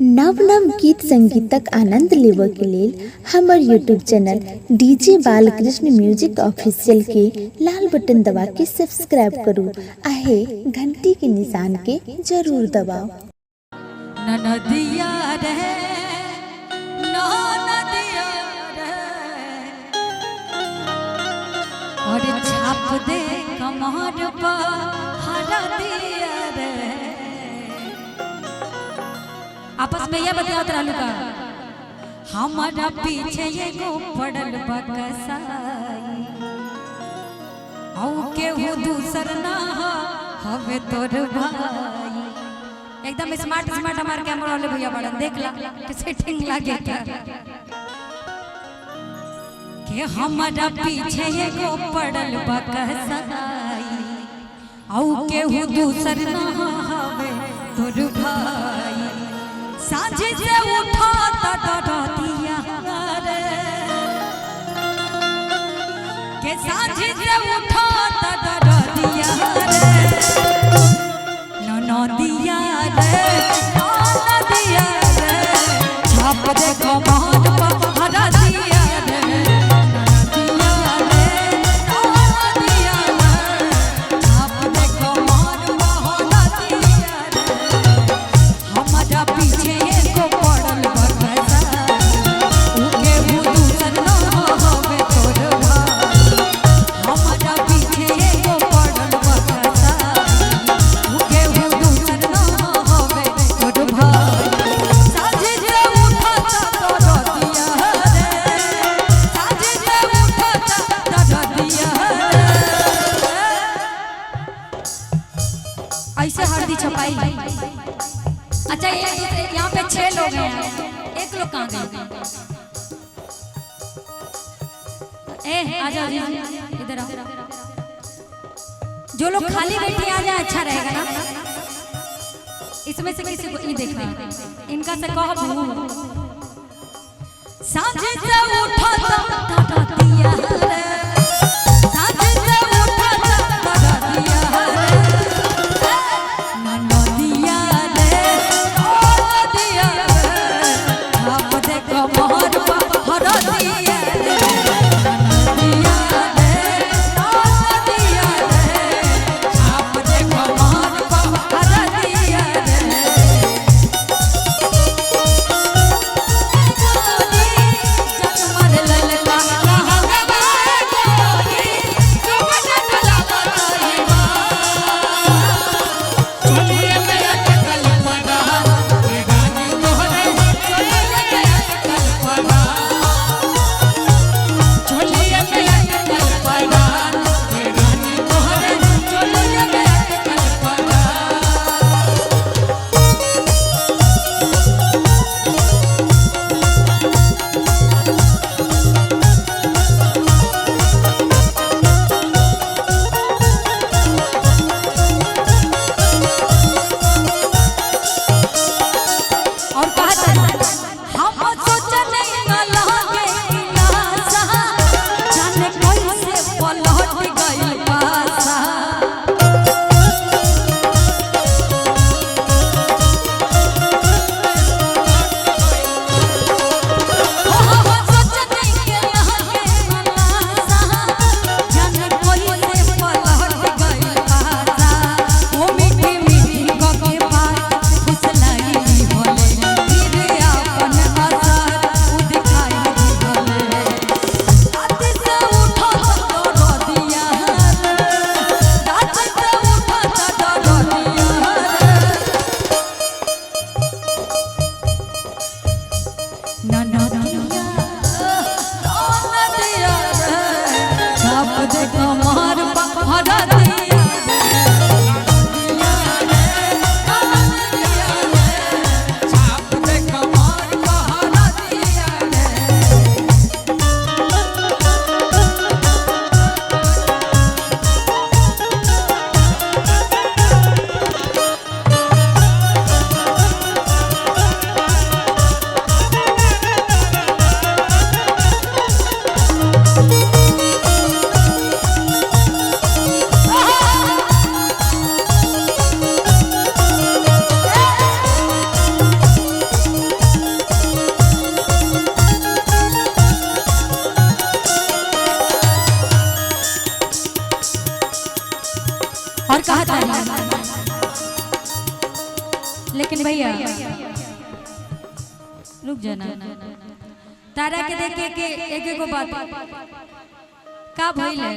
नव नव गीत संगीतक आनंद लेबऽके लेल हमर YouTube channel DJ Balkrishna music official के लाल बटन दबा के सब्सक्राइब करू आ हे घंटी के निशान के जरूर दबाउ। नदिया रे नदिया रे और छाप दे कमर पर हरा दिया रे। आपस में यह बतियात रहलू का हमारा पीछे एगो पड़ल बा कसाई, औ केहू दूसर ना हवे तोर भाई। एकदम स्मार्ट स्मार्ट हमारे कैमरा वाले भैया बड़न, देख ला कि सेटिंग लागे क्या के हमारा पीछे एगो पड़ल बा कसाई, औ केहू दूसर ना हवे तोर भाई। साँझ से उठा डरतिया रे के साँझ से उठा डरतिया रे नदिया रे नदिया रे छाप दे कमर पर हरा दिया रे नदिया रे नदिया रे छाप दे कमर पर हरा दिया रे। हमारा पीछे एगो पड़ल बा कसाई, ऊ केहू दूसर न हवे तोर भाई। हमारा पीछे एगो पड़ल बा कसाई, ऊ केहू दूसर न हवे तोर भाई। साँझ से उठत दरदिया रे, साँझ से उठत दरदिया रे। ऐसे हल्दी छपाई। अच्छा एक दूसरे यहाँ पे छह लोग हैं, एक लोग कहाँ गए? ए आ जाओ जी, इधर आओ। जो लोग खाली बैठे आ जाए अच्छा रहेगा ना। इसमें से किसी को ये देखा इनका से कहो साँझ से उठा दरदिया रे, साँझ से उठा दरदिया रे। नदिया रे नदिया रे छाप दे कमर पर हरा दिया रे। नदिया रे नदिया रे छाप दे कमर पर हरा दिया रे। जगमर ललका कहाँ भैया रुक जाना, तारा के देख के एक एगो बात का भइल है।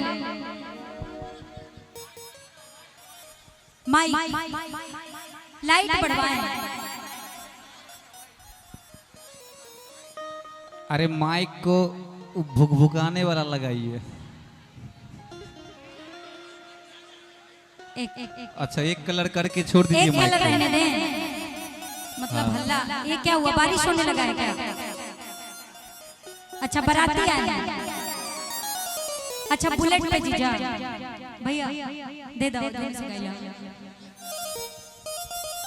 माइक लाइट बढ़वाएं। अरे माइक को भुकभुकाने वाला लगाइए। एक एक अच्छा, एक कलर करके छोड़ दीजिए एक माइक कलर को। रहने दें, मतलब हल्ला। ये क्या हुआ, बारिश होने लगा है क्या? अच्छा बाराती आए हैं। अच्छा बुलेट पे जीजा भैया दे दो, दो से गाइला।